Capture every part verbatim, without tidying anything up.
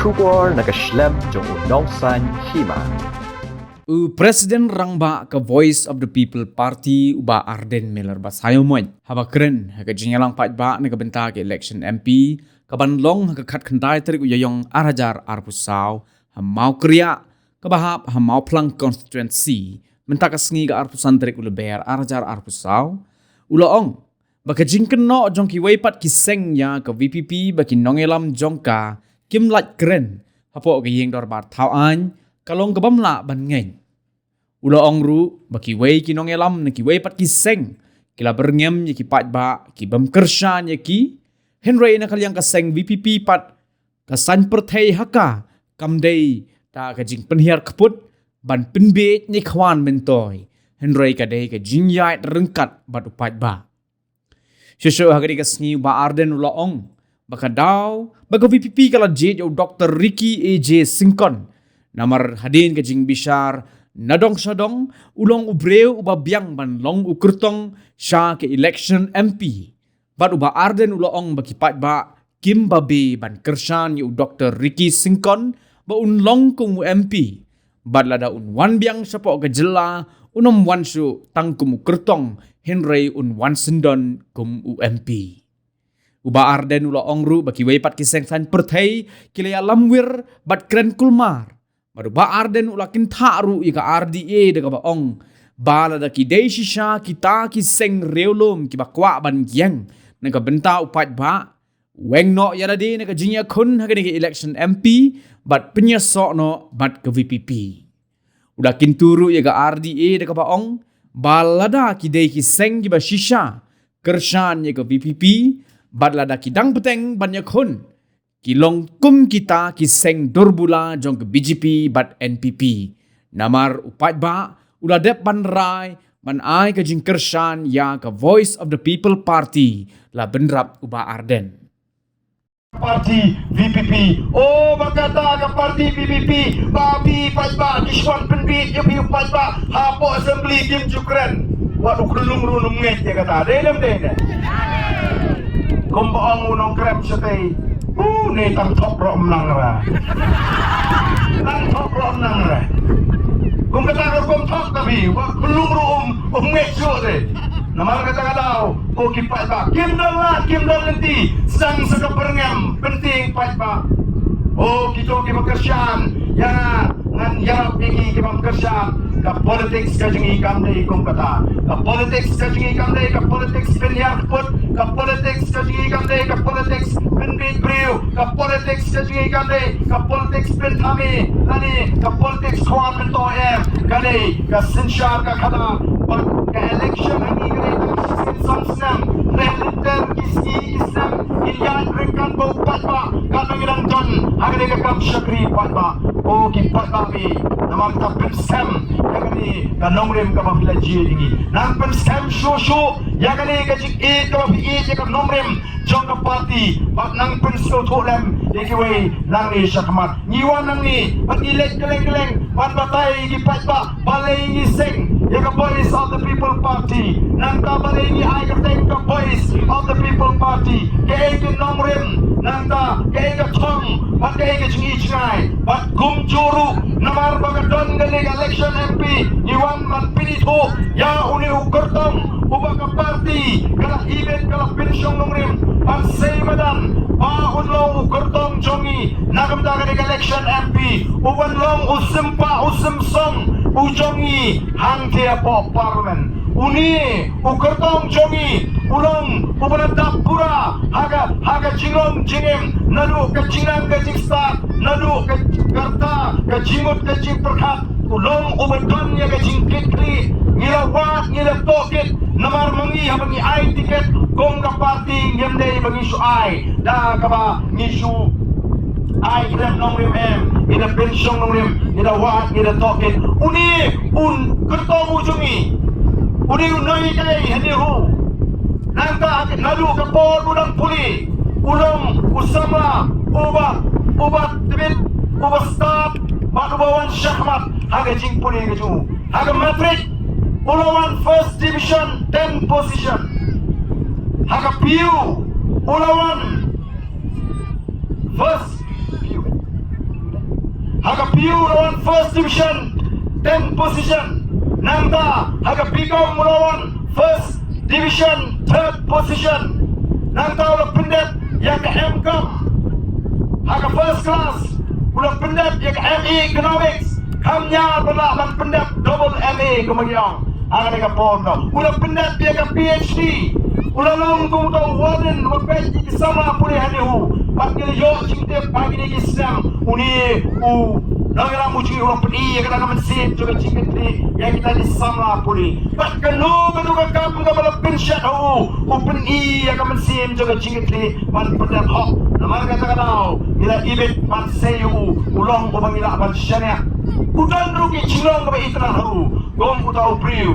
Khubor na ka shlem jong u Nongsaiñ Hima. U President Rangbah ka Voice of the People Party, u Bah Ardent Miller Basaiawmoit, haba kren ha ka jingïalang paidbah na ka bynta ka election M P ka ban long ha ka khatkhyndai tarik u Ïaïong ar hajar arphew saw ha Mawkriah, kaba hap ha Mawphlang constituency mynta ka sngi ka arphew san tarik u Lber ar hajar arphew saw, u la ong ba ka jingkynnoh jong kiwei pat ki seng ïa ka V P P ba ki nongïalam jong ka kim lait kren hapoh ka ïing dorbar thaw aiñ ka long ka bym lah ban ngeit. U la ong ruh ba kiwei ki nongïalam na kiwei pat ki seng ki la byrngem ïa ki paidbah, ki bym kyrshan ïa ki, hynrei na ka liang ka seng V P P pat ka saiñ pyrthei ha ka kam dei ta ka jingpynhiar kput ban pynbiej ne khwan myntoi, hynrei ka dei ka jingïaid ryngkat bad u paidbah. Shuh shuh ha kane ka sngi u Bah Ardent u la ong ba ka daw ba ka V P P ka la jied ïa u Doktor Ricky A J Syngkon, namar hadien ka jingbishar na dong sha dong, u long u briew uba biang ban long u kyrtong sha ka election M P. Bad u Bah Ardent u la ong ba ki paidbah kim babe ban kyrshan ïa u Doktor Ricky Syngkon ba un long kum u M P. Bad lada un wan biang shapoh ka jylla, un ym wan shuh tang kum u kyrtong, hynrei un wan syndon kum u M P. U Bah Ardent u la ong ruh ba kiwei pat ki seng saiñ pyrthei ki la ïalam wir bad kren kulmar. Bad u Bah Ardent u la kynthah ruh ïa ka R D A da kaba ong ba lada ki dei shisha kita ki seng riewlum kiba kwah ban ïeng na ka bynta u paidbah, weng noh ïa lade na ka jingïakhun ha kane ka election M P bad pynïasoh noh bad ka V P P. U la kyntu ruh ïa ka R D A da kaba ong ba lada ki dei ki seng kiba shisha kyrshan ïa ka V P P bad lada ki dang bteng ban ïakhun, ki long kum kita ki seng dur bula jong ka B J P bad N P P. Namar u paidbah u la dep ban rai ban ai ka jingkyrshan ïa ka Voice of the People Party, la bynrap u Bah Ardent. Party V P P. Oh, ba kata ka party V P P ba phi paidbah ki shu wan pynbiej ïa phi u paidbah hapoh assembly, kim ju kren. Wat u khyllung ruh um ngeit ïa kata. Dei ne em dei ne? Kumba ong u nongkren shatei, u ne tang thok ruh um nang ra. Tang thok ruh um nang ra. Kum kata ka rukom thok ka phi, wat khyllung ruh um, um ngeit shuh te. Namar kata ka daw, ko ki paidbah kim don lad, kim don lynti, sdang sa ka byrngem, pynthik paidbah. O kito kiba kyrshan ïa nga, ngan ïarap ïa ki kiba ym kyrshan. Ka politics ka jong ngi kam dei kum kata. Ka politics ka jong ngi kam dei ka politics pynhiar kput. Ka politics ka jong ngi kam dei ka politics pynbiej briew. Ka politics ka jong ngi kam dei ka politics pynthame lane ka politics khwan myntoi, em. Ka dei ka synshar ka khadar. Bad ka election ha ngi ka dei tang shisien san snem. Hynrei lynter ki sngi ki snem ngin ïaid ryngkat bad u paidbah katba ngi dang don ha kane ka kam shakri paidbah. O ki paidbah phi, namar kata pynskhem ïa kane ka nongrim kaba phi la jied ïa ngi. Nang pynskhem shuh shuh ïa kane ka jingïeit kaba phi ïeit ïa ka nongrim jong ka party, bad nang pynsngewthuh lem ïa kiwei nangne shakhmat. Ngi wan nangne bad ngi leit kylleng kylleng ban batai ïa ki paidbah balei ngi seng ïa ka Voice of the People Party. Nangta balei ngi ai kyrteng ka Voice of the People Party. Kaei ka nongrim, nangta kaei ka thong, bad kaei ka jingi jngai. Bad kumjuh ruh, namar ba ka don kane ka election M P, ngi wan ban pynithuh ïa une u kyrtong uba ka party ka la ibit, ka la pynshong nongrim ban sei madan ba un long u kyrtong jong ngi na ka bynta kane ka election M P, u ban long u sympa u symsong u jong ngi hangtei hapoh Parliament. Une u kyrtong jong ngi u long uba la dap pura ha ka, ha ka jinglong jingim, naduh ka jingnang ka jingstad, naduh ka, ka rta, ka jingmut ka jingpyrkhat. U long uba don ïa ka jingkitkhlieh. Ngi la wad, ngi la tohkit, namar ma ngi haba ngi ai tiket kum ka party ngim dei ba ngi shu ai da kaba ngi shu ai khlem nongrim, em. Ngi da pynshong nongrim, ngi da wad, ngi da tohkit. Une u kyrtong u jong ngi, une u nonghikai hangne ruh. Nangta naduh ka por u dang pule, u long u samla uba, uba tbit, uba stad bad uba wan shakhmat ha ka jingpule ka jong u. Ha ka matric u la wan first division, ten position. Ha ka P U u la wan first, P U, U la wan first division, tenth position. Nangta ha ka B.Com u la wan first division, third position. Nangta u la pyndep ïa ka M.Com ha ka first class, u la pyndep ïa ka M.A. Economics. Kam ïa ba lah ban pyndep double M.A. kumba ngi ong. Ha kane ka por, u la pyndep ïa ka Ph.D., u la long kum uta u warden uba peit ïa ki samla pule ha NEHU. Bad ngi la ïoh jingtip ha kine ki snem, une u nongïalam u jong ngi u la pyni ïa kata ka mynsiem jong ka jingkitkhlieh ïa kita ki samla pule. Bad kano kano ka kam kaba la pynshet ha u, u pyni ïa ka mynsiem jong ka jingkitkhlieh ban pyndep hok. Namar kata ka daw ngi la ibit ban sei ïa u, u long uba ngi lah ban shaniah. U don ruh ki jinglong kaba itynnad ha u. Kum uta u briew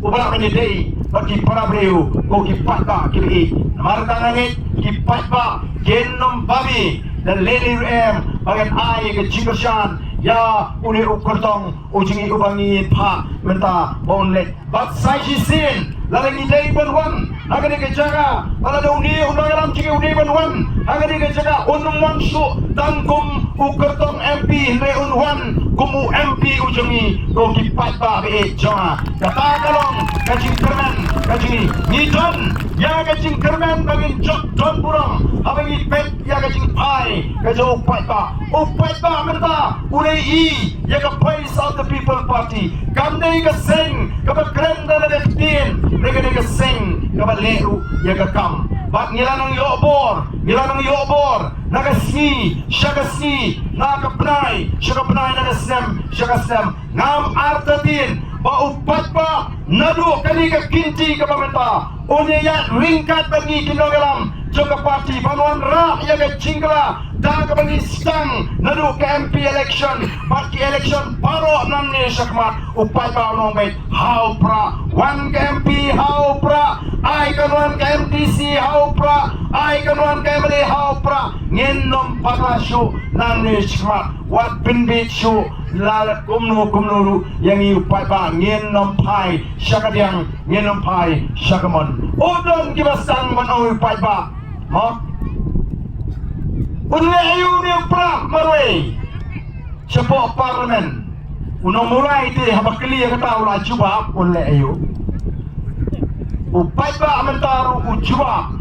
uba lah ban ïadei bad ki para briew, ko ki paidbah kiba ïeit. Namar kata nga ngeit ki paidbah kin ym babe, da lei lei ruh em ba ngan ai ïa ka jingkyrshan ïa une u kyrtong u jong ngi uba ngi phah mynta ba un leit. Bad sa shisien lada ngi dei ban wan ha kane ka jaka, ba lada une u nongïalam jong ngi u dei ban wan ha kane ka jaka, un ym wan shuh tang kum u kyrtong M P, hynrei un wan kum u M P u jong ngi, ko ki paidbah ba ïeit jong nga. Kata ka long ka jingkyrmen ka jong ngi. Ngi don ïa ka jingkyrmen ba ngin jop don burom haba ngi peit ïa ka jingphai ka jong u paidbah. U paidbah mynta u la ïohi ïa ka Voice of the People Party. Kam dei ka seng kaba kren da ka ktien, dei ka dei ka seng kaba leh ruh ïa ka kam. Bad ngi la nang ïoh bor, ngi la nang ïoh bor na ka sngi sha ka sngi, na ka bnai sha ka bnai, na ka snem sha ka snem. Ngam artatien ba u paidbah naduh kane ka kynti kaba mynta un ïaid ryngkat bad ngi ki nongïalam jong ka party ban wanrah ïa ka jingkylla da kaba ngi sdang naduh ka M P election bad ki election baroh nangne shakhmat. U paidbah un ong beit ha u Prah, wan ka M P ha u Prah, ai kan wan ka M D C ha u Prah, ai kan wan ka M L A ha u Prah. Ngin ym pata shuh nangne shakhmat, wat pynbeit shuh. Lada kumno kumno ruh ïa ngi u paidbah ngin ym phai sha ka diang, ngin ym phai sha ka mon. U don kiba sdang ban ong u paidbah, mo, un leh aïu une u Prah marwei shapoh Parliament? U nongmulai te haba kylli ïa kata u la jubab un leh aïu. U paidbah mynta ruh u jubab.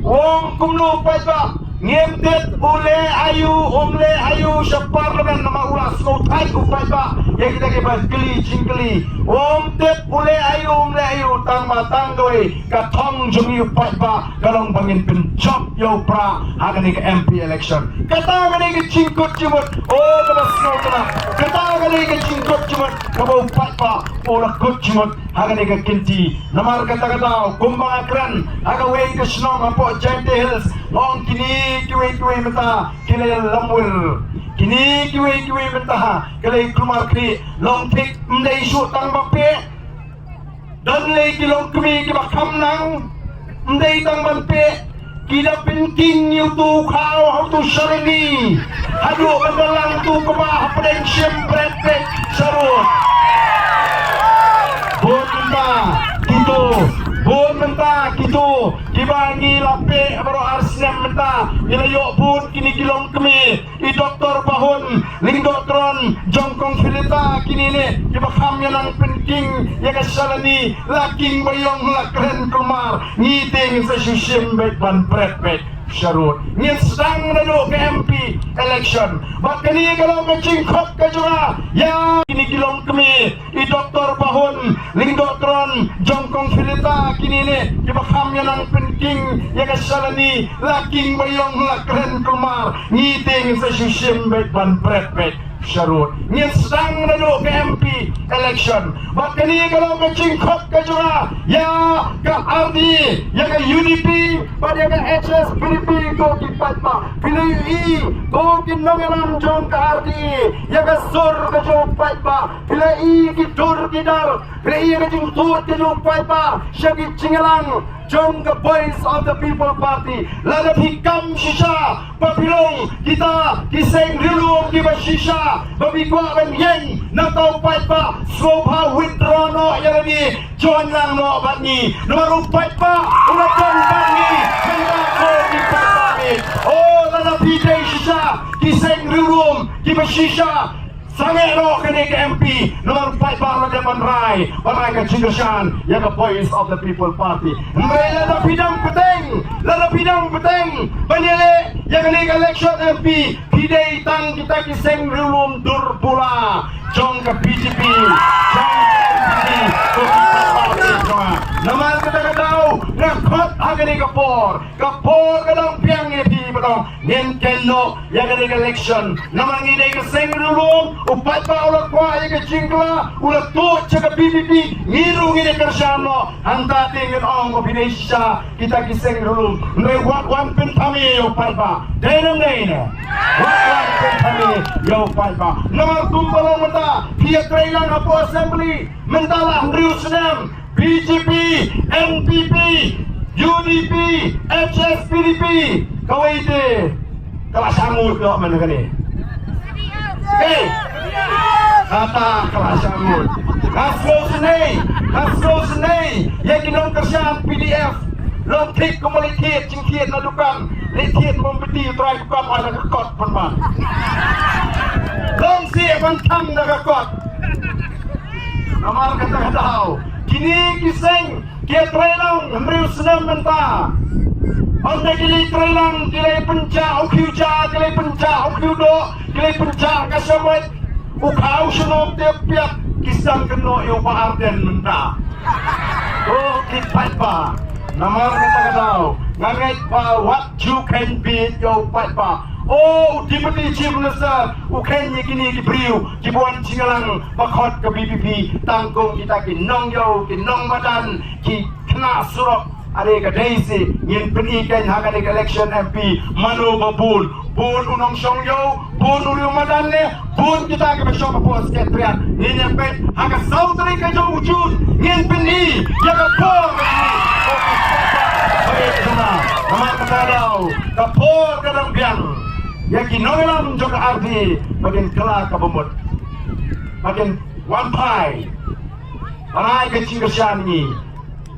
U ong kumno u paidbah? Ngim tip u leh aïu, um leh aïu sha Parliament, namar u la sngewthait u paidbah ïa kita kiba kylli jingkylli. Um tip u leh aïu, um leh aïu, tang ba tang kawei ka thong jong ngi u paidbah ka long ba ngin pynjop ïa u Prah ha kane ka M P election. Kata ka dei ka jingkut jingmut, oh, kaba sngewtynnat. Kata ka dei ka jingkut jingmut kaba u paidbah u la kut jingmut ha kane ka kynti. Namar kata ka daw, kumba nga kren ha kawei ka shnong hapoh Jaintia Hills, nga ong kine kiwei kiwei mynta ki la lamwir. Kine kiwei kiwei mynta ki la kulmar khlieh. Long thik, ym dei shuh tang ba peh. Don lei ki longkmie kiba kham nang, ym dei tang ban peh. Ki da pynking ïa uto u khaw ha uto u shalani haduh ban da lang uto u kba hapdeng shim bret bret sharud. Bun mynta kito, bun mynta kito kiba ngi la peh baroh ar snem mynta, ngi la ïoh bun kine ki longkmie. I Doktor Bahun Lyngdoh Tron jong Kong Philita, kine ne kiba kham ïa nang pynking ïa ka shalani, la king ba ïong, la kren kulmar. Ngi te ngin sa shu shim beit ban bret beit sharud. Ngin sdang naduh ka M P election. Bad kane ka long ka jingkhot ka jong nga ïa kine ki longkmie, i Doktor Bahun Lyngdoh Tron jong Kong Philita, kine ne kiba kham ïa nang pynking ïa ka shalani, la king ba ïong, la kren kulmar. Ngi te ngin sa shu shim beit ban bret beit sharud. Ngin sdang naduh ka M P election. Bad kane ka long ka jingkhot ka jong nga ïa ka R D A, ïa ka U D P bad ïa ka H S P D P, ko ki paidbah. Phi la ïohi, ko ki nongïalam jong ka R D A, ïa ka sur ka jong u paidbah. Phi la ïohi ki dur ki dar, phi la ïohi ka jingtuid ka jong u paidbah sha ki jingïalang jong ka Voice of the People Party. Lada phi kam shisha ba phi long kita ki seng riewlum kiba shisha ba phi kwah ban ïeng na ka bynta u paidbah, sngewbha withdraw noh ïa lade, join lang noh bad ngi. Namar u paidbah u la don bad ngi, mynta ko ki paidbah ngi. Oh, lada phi dei shisha ki seng riewlum kiba shisha, Sangeh noh kane ka M P, namar paidbah la dep ban rai, ban rai ka jingkyrshan ïa ka Voice of the People Party. Hynrei lada phi dang bteng, lada phi dang bteng ban ïaleh ïa kane ka election M P, phi dei tang kita ki seng riewlum dur bula jong ka B J P, jong ka N P P, ko ki paidbah jong nga. Namar kata ka daw nga khot ha kane ka por, ka por ka dang biang ïa phi ba dang ngin kynnoh ïa kane ka election. Namar ngi dei ka seng riewlum, u paidbah u la kwah ïa ka jingkylla, u la tuh sha ka B J P, ngi ruh ngi dei kyrshan noh. Hangta te ngin ong ba phi dei shisha kita ki seng riewlum. Hynrei wat wan pynthame ïa u paidbah. Dei ne ym dei ne? Wat wan pynthame ïa u paidbah. Namar kumba long mynta phi ïatrei lang hapoh Assembly mynta la hynriew snem. B J P, N P P, U D P, H S P D P, kawei te ka la shah ngut noh mynta kane. Hey, kata ka la shah ngut. Ka sngewsynei, ka sngewsynei ïa ki nongkyrshan P D F. Long thik kumba leit thied jingthied na dukan, leit thied mombati, u trai dukan ai da ka kot pynban. Long sih ban thang da ka kot. Namar kata ka daw kine ki seng ki ïatrei lang hynriew snem mynta. Ynda ki leit trei lang ki leit pynjah u khiew ja, ki leit pynjah u khiew doh, ki leit pynjah ka shamoit, u khaw shnong te piat, ki sdang kynnoh ïa u Bah Ardent mynta. Ko ki paidbah, namar kata ka daw nga ngeit ba wat ju kheiñ beit ïa u paidbah. O u Deputy Chief Minister u kheiñ ïa kine ki briew kiba wan jingïalang ba khot ka V P P, tang kum kita ki nongïew, ki nongmadan, ki khynnah surok. Are ka dei sih ngin pyni keiñ ha kane ka election M P mano ba bun, bun u nongshong ïew, bun u riew madan ne bun kita kiba shong hapoh Secretariat. Ngin ïa peit ha ka saw tarik ka jong u Jun, ngin pyni ïa ka por. Namar kata ka daw ka por ka dang biang ïa ki nongïalam jong ka R D ba kin kylla kaba mut, ba kin wan phai ban ai ka jingkyrshan ngi.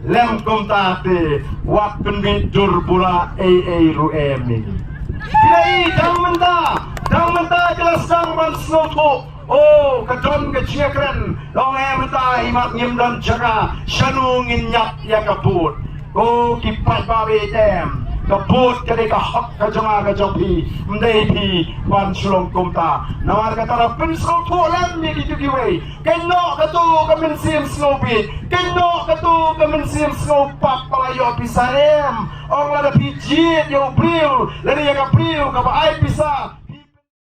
Lem kumta te wat pynbit dur bula ei ei ruh em. Phi la i dang mynta, dang mynta ki la sdang ban sngewthuh. O ka don ka jingkren, long em mynta i mat ngim don jaka, shano ngin ñiap ïa ka vote. Ko ki paidbah ba ïeit em, ka vote ka dei ka hok ka jong nga ka jong phi, ym dei phi ban shu long kumta. Namar kata la pynsngewthuh lem ïa kito kiwei. Kynnoh kato ka mynsiem sngewbit, kynnoh kato ka mynsiem sngewpap ba la ïoh pisa em. Ong lada phi jied ïa u briew lane ïa ka briew kaba ai pisa,